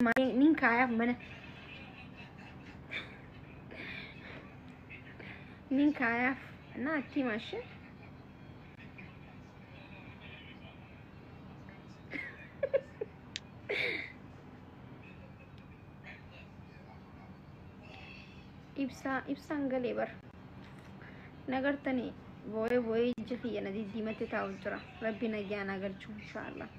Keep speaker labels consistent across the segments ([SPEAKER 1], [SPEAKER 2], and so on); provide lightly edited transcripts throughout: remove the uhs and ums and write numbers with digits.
[SPEAKER 1] Nin kaayaaf mana nin kaayaaf እና አቲማሽ ibsaa ibsaan galee bar nagartani boo'ee boo'ee iji kiyya na diddiimatti taa'u jira. Rabbi nagaa na galchu inshaallah.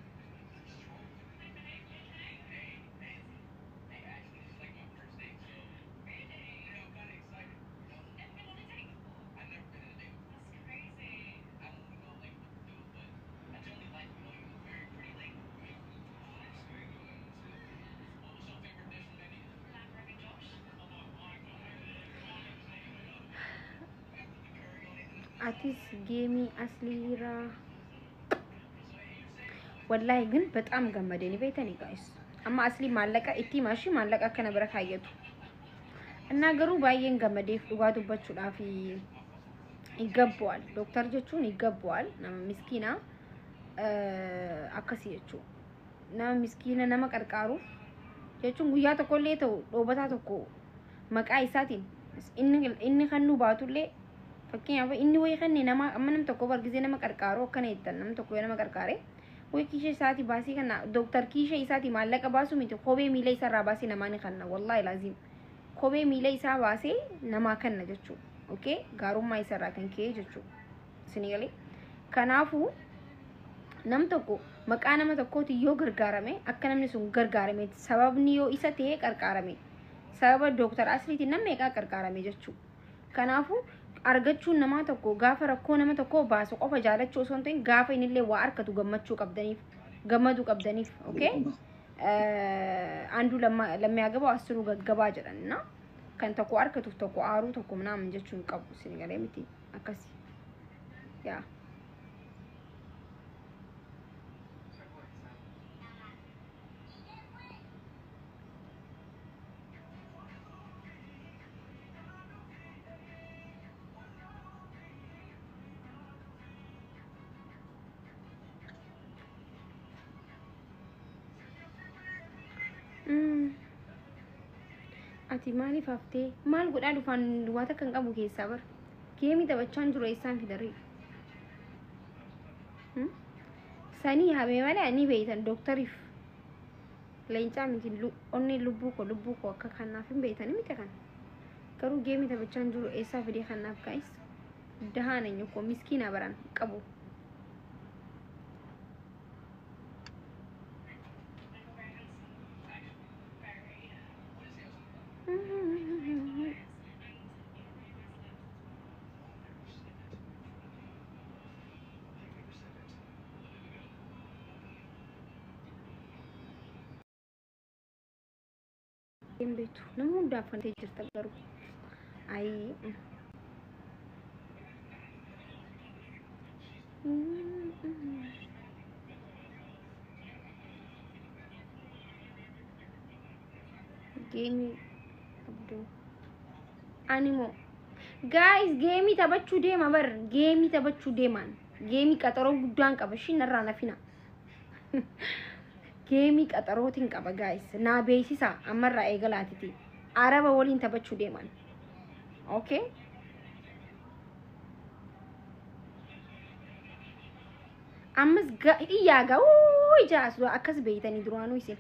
[SPEAKER 1] Atis geemii asliiraa wallahi ግን በጣም ገመደ ni beektani guys. Amma aslii maallaqa itti himaa maallaqa akkana bira kaayyatu እና garuu baay'een gammadeef dhugaa dubbachuudhaaf ይገባዋል። Dooktar jechuun ይገባዋል። Nama miskiina akkasii jechuudha. Nama miskiina nama qarqaaruuf jechuun guyyaa tokkollee ta'u dhoobataa tokko maqaa isaatiin inni kan nu baatullee, fakkeenyaaf inni wayii kenne nama amma nam tokko bargisee nama qarqaaru akkana jettan, nam tokko yoo nama qarqaare wayii kiisha isaatii baasii kana dooktar kiisha isaatii maallaqa baasuu miti, kophee miila isaarraa baasee namaa ni kanna. Wallaahi laaziim kophee miila isaa baasee namaa kanna jechuudha. Okay, gaarummaa isarraa kan ka'e jechuudha. Isinii galee? Kanaafuu nam tokko maqaa nama tokkootiin yoo gargaarame akka namni sun gargaarame, sababni yoo isa ta'ee qarqaarame, sababa dooktar Asliitiin nam meeqaa qarqaarame jechuudha. Kanaafuu argachuun namaa tokko gaafa rakkoo nama tokko baasu qofa jaalachuu osoo hin ta'in gaafa innillee waa argatu gammachuu qabdaniif, gammaduu qabdaniif. Okay, አንዱ ለሚያገባው አስሩ ገገባ jedhan እና kan tokko argatuuf tokko aaruu tokko ምናምን jechuu hin qabu. Isin galee miti? Akkasi yaa. Ati maaliif haftee maal godhaa dhufaan waa takka hin qabu keessaa bar geemii taphachaan jiru eessaan fidaree sanii habee malee ani beeytan dooktariif leencaa miti, onnee lubbuu koo akka kanaaf hin beeytani miti. Kan garuu geemii taphachaan jiru eessaa fidee kanaaf guys, dahaan eenyu koo miskiina baran qabu. Hin beektu, nama hundaaf fantee jirta garuu ayi. Geemii qabdu animoo guys, geemii taphachuu deema bar, geemii taphachuu deemaan geemii qaxaroo guddaan qaba. Ishiin narraa nafina geemii qaxarootiin qaba guys, naa beeksisa ammarraa eegalaatiti araba waliin taphachuu deeman. Okay, ammas iyyaa gaa ijaa as akkas beeytanii duraanuu isin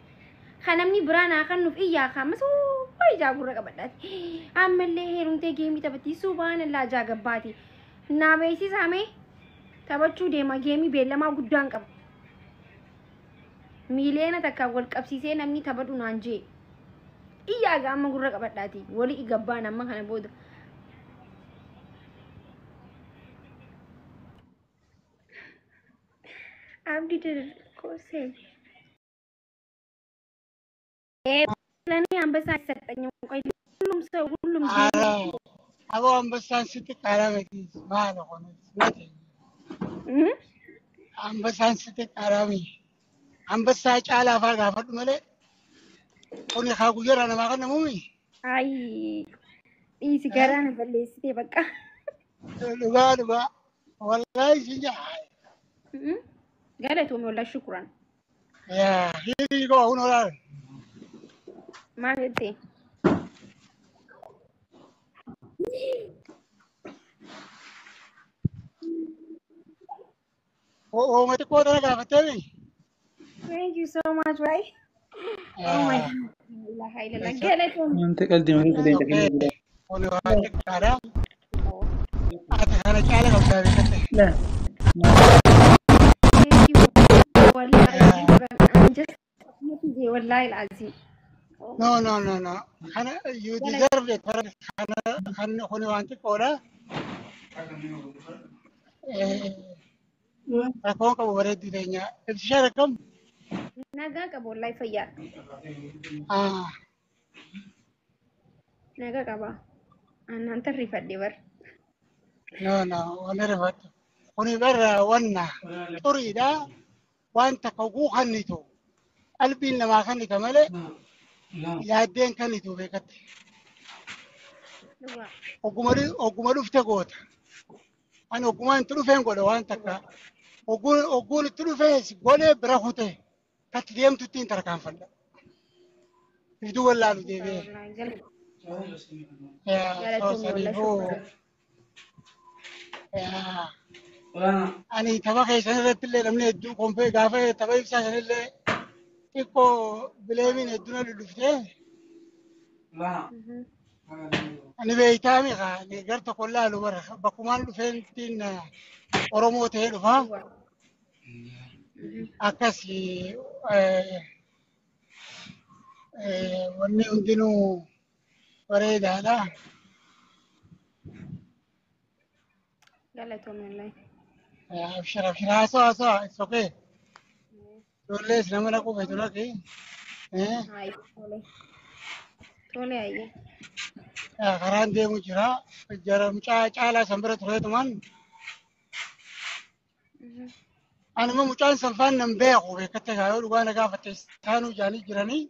[SPEAKER 1] kan namni biraa naa kennuuf iyyaa ka ammas ijaa gurra qabadhaati ammallee heerumtee geemii taphatti subhaanallaa ijaa gabbaati naa beeksisaa mee taphachuu deema geemii beellamaa guddaan qaba. 1 million wal qabsiisee namni taphadhu naan jee iyyaa gaa amma gurra qabadhaati walii gabbaan amma kana booda. Abdi kose ለእኔ አንበሳ አይሰጠኝም። ቆይ ሁሉም ሰው ሁሉም
[SPEAKER 2] ኧረ አቦ አንበሳን ስትቃረሚ ማን ሆነ? Ambasaan ስትቃረሚ አንበሳ caalaa faa gaafadhu malee kuni haa guyyaadhaa namaa kennamuumi.
[SPEAKER 1] አይ dhiisi garaa na balleessitee bakka.
[SPEAKER 2] Dhugaa dhugaa wallaahi si jaa.
[SPEAKER 1] Galatoomii wallah, shukran.
[SPEAKER 2] Yaa here you go, hunoo laal.
[SPEAKER 1] Maal jettee?
[SPEAKER 2] Ooma xiqqoo tana gaafatteemi?
[SPEAKER 1] Thank you so much, right? Oh my God. La ilaha illallah. Galatoon.
[SPEAKER 3] Namti qalbii malee
[SPEAKER 2] It's
[SPEAKER 3] fedhe
[SPEAKER 2] okay.
[SPEAKER 3] hin
[SPEAKER 2] Kuni waan xiqqaadha. Ati kana caala qabdaa beekatte.
[SPEAKER 3] La.
[SPEAKER 1] Thank you. Wallahi, I'm just wallahi al-azim. Oh
[SPEAKER 2] No,
[SPEAKER 1] my
[SPEAKER 2] no, no, no. Kana you
[SPEAKER 1] God.
[SPEAKER 2] deserve it. Kana kana kuni waan xiqqoodha. Rakkoon qabu bareedduu teenya. Ibsishaan akkam?
[SPEAKER 1] Nagaa qaba wallahi fayyaadha.
[SPEAKER 2] Ah,
[SPEAKER 1] Nagaa qaba. Anaan tarreeffadhe bar.
[SPEAKER 2] no, no, wanni rifadhu. Kuni barra wanna xuriidha. Waan takka oguu kannitu. Qalbiin namaa kannita malee yaaddeen kannitu beekatte.
[SPEAKER 1] Dhugaa.
[SPEAKER 2] Oguma dhufte goota. Ani oguma itti dhufeen godha waan takka. Ogguun itti dhufee godhee bira kute. Katti deemtu ittiin tarkaanfadha. Iftuu wallaalu
[SPEAKER 1] Dhugaa
[SPEAKER 2] deebi'ee.
[SPEAKER 1] wallahi.
[SPEAKER 2] Yaa, so
[SPEAKER 1] Galatoomii wallahi
[SPEAKER 2] saniifuu
[SPEAKER 1] shukran.
[SPEAKER 2] yaa, ani tapha keessan irratti illee namni hedduu konfee gaafa tapha ibsaa sanillee xiqqoo bileemiin hedduu na dhudhuftee ani beeytaami kaa ani gar tokko laalu bara bakkumaan dhufeen ittiin Oromoo ta'ee dhufaa
[SPEAKER 1] Dhugaa.
[SPEAKER 2] akkas wanni hundinuu bareedaadha.
[SPEAKER 1] Galatoomii wallahi.
[SPEAKER 2] Abshir abshir haasawa haasawa it's okay. Ijoollees nama naquu feetu naqi.
[SPEAKER 1] Hayi tole. Tole hayyee.
[SPEAKER 2] Karaan deemu jira. Jara mucaa caalaa san bira tureetumaan anuma mucaan san faan nan beeku beekatte kaa yoo dhugaa na gaafatte taanuu jaanii jiranii.